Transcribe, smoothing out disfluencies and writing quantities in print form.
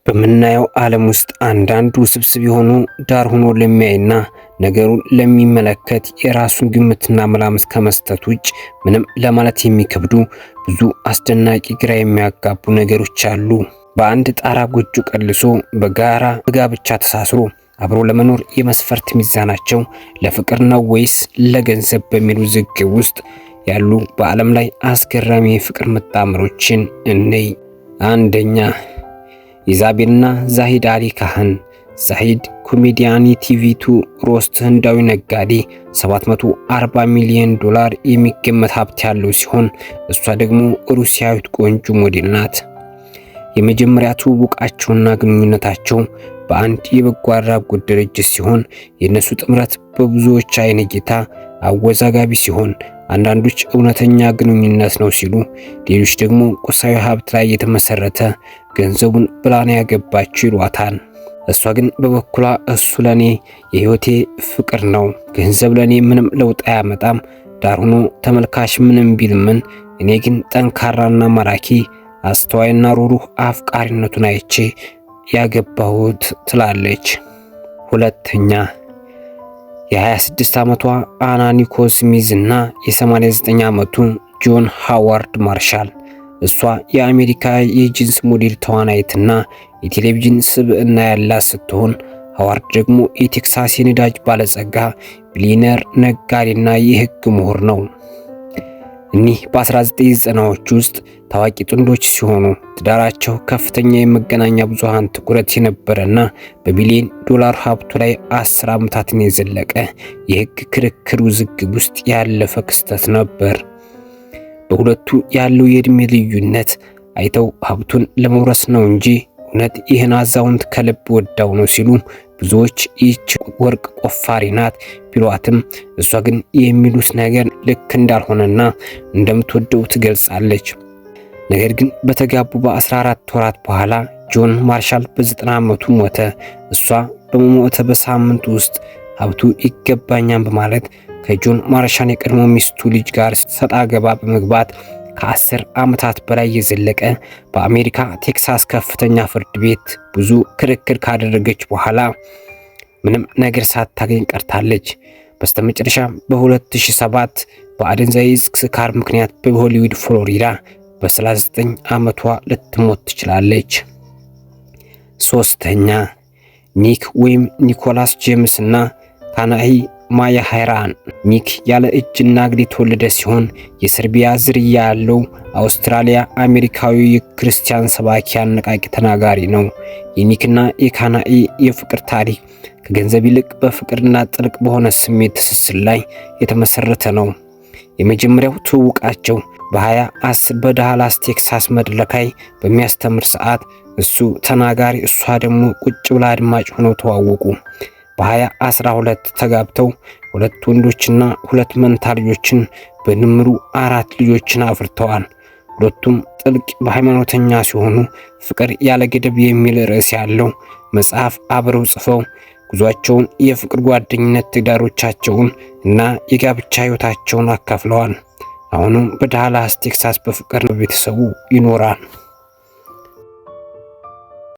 በምናየው ዓለም ውስጥ አንዳንድ ውስብስብ የሆኑ፣ ዳር ሆኖ ለሚያይና ነገሩን ለሚመለከት የራሱን ግምትና መላምት ከመስጠት ውጭ ምንም ለማለት የሚከብዱ ብዙ አስደናቂ፣ ግራ የሚያጋቡ ነገሮች አሉ። በአንድ ጣራ ጎጆ ቀልሶ፣ በጋራ በጋብቻ ተሳስሮ አብሮ ለመኖር የመስፈርት ሚዛናቸው ለፍቅር ነው ወይስ ለገንዘብ በሚል ውዝግብ ውስጥ ያሉ በዓለም ላይ አስገራሚ የፍቅር መጣመሮችን እንይ። አንደኛ፣ ኢዛቤልና ዛሂድ አሊ ካህን። ዛሂድ ኮሜዲያን፣ የ TV 2 host፣ ህንዳዊ ነጋዴ፣ 740 ሚሊዮን ዶላር የሚገመት ሀብት ያለው ሲሆን እሷ ደግሞ ሩሲያዊት ቆንጆ ሞዴል ናት። የመጀመሪያ ትውውቃቸውና ግንኙነታቸው በአንድ የበጎ አድራጎት ድርጅት ሲሆን የእነሱ ጥምረት በብዙዎች አይን እይታ አወዛጋቢ ሲሆን አንዳንዶች እውነተኛ ግንኙነት ነው ሲሉ፣ ሌሎች ደግሞ ቁሳዊ ሀብት ላይ የተመሰረተ፣ ገንዘቡን ብላን ያገባችው ይሏታል። እሷ ግን በበኩሏ እሱ ለኔ የህይወቴ ፍቅር ነው፣ ገንዘብ ለኔ ምንም ለውጥ አያመጣም፣ ዳር ሆኖ ተመልካች ምንም ቢል ምን፣ እኔ ግን ጠንካራና ማራኪ፣ አስተዋይና ሩሩህ አፍቃሪነቱን አይቼ ያገባሁት ትላለች። ሁለተኛ፣ የ26 ዓመቷ አና ኒኮል ስሚዝ እና የ89 ዓመቱ ጆን ሃዋርድ ማርሻል። እሷ የአሜሪካ የጂንስ ሞዴል፣ ተዋናይትና የቴሌቪዥን ስብዕና ያላት ስትሆን ሃዋርድ ደግሞ የቴክሳስ የነዳጅ ባለጸጋ፣ ቢሊየነር ነጋዴና የሕግ ምሁር ነው። እኒህ በ1990ዎቹ ውስጥ ታዋቂ ጥንዶች ሲሆኑ ትዳራቸው ከፍተኛ የመገናኛ ብዙሃን ትኩረት የነበረና በቢሊዮን ዶላር ሀብቱ ላይ 10 ዓመታትን የዘለቀ የሕግ ክርክር ውዝግብ ውስጥ ያለፈ ክስተት ነበር። በሁለቱ ያለው የዕድሜ ልዩነት አይተው ሀብቱን ለመውረስ ነው እንጂ እውነት ይህን አዛውንት ከልብ ወዳው ነው ሲሉ ብዙዎች ይህች ወርቅ ቆፋሪ ናት ቢሏትም እሷ ግን የሚሉት ነገር ልክ እንዳልሆነና እንደምትወደው ትገልጻለች። ነገር ግን በተጋቡ በ14 ወራት በኋላ ጆን ማርሻል በ90 ዓመቱ ሞተ። እሷ በሞተ በሳምንቱ ውስጥ ሀብቱ ይገባኛል በማለት ከጆን ማርሻል የቀድሞ ሚስቱ ልጅ ጋር ሰጣ ገባ በመግባት ከ10 ዓመታት በላይ የዘለቀ በአሜሪካ ቴክሳስ ከፍተኛ ፍርድ ቤት ብዙ ክርክር ካደረገች በኋላ ምንም ነገር ሳታገኝ ቀርታለች። በስተመጨረሻ በ2007 በአደንዛዥ እጽ ስካር ምክንያት በሆሊውድ ፍሎሪዳ በ39 ዓመቷ ልትሞት ትችላለች። ሶስተኛ፣ ኒክ ወይም ኒኮላስ ጄምስ እና ካናሂ ማያ ሃይራን። ኒክ ያለ እጅና እግር የተወለደ ሲሆን የሰርቢያ ዝርያ ያለው አውስትራሊያ አሜሪካዊ የክርስቲያን ሰባኪ፣ አነቃቂ ተናጋሪ ነው። የኒክና የካናኢ የፍቅር ታሪክ ከገንዘብ ይልቅ በፍቅርና ጥልቅ በሆነ ስሜት ትስስር ላይ የተመሰረተ ነው። የመጀመሪያው ትውውቃቸው በ2010 በዳላስ ቴክሳስ መድረክ ላይ በሚያስተምር ሰዓት እሱ ተናጋሪ፣ እሷ ደግሞ ቁጭ ብላ አድማጭ ሆነው ተዋወቁ። በ2012 ተጋብተው ሁለት ወንዶችና ሁለት መንታ ልጆችን በድምሩ አራት ልጆችን አፍርተዋል። ሁለቱም ጥልቅ በሃይማኖተኛ ሲሆኑ ፍቅር ያለ ገደብ የሚል ርዕስ ያለው መጽሐፍ አብረው ጽፈው ጉዟቸውን፣ የፍቅር ጓደኝነት ትዳሮቻቸውን እና የጋብቻ ሕይወታቸውን አካፍለዋል። አሁንም በዳላስ ቴክሳስ በፍቅር ቤተሰቡ ይኖራል።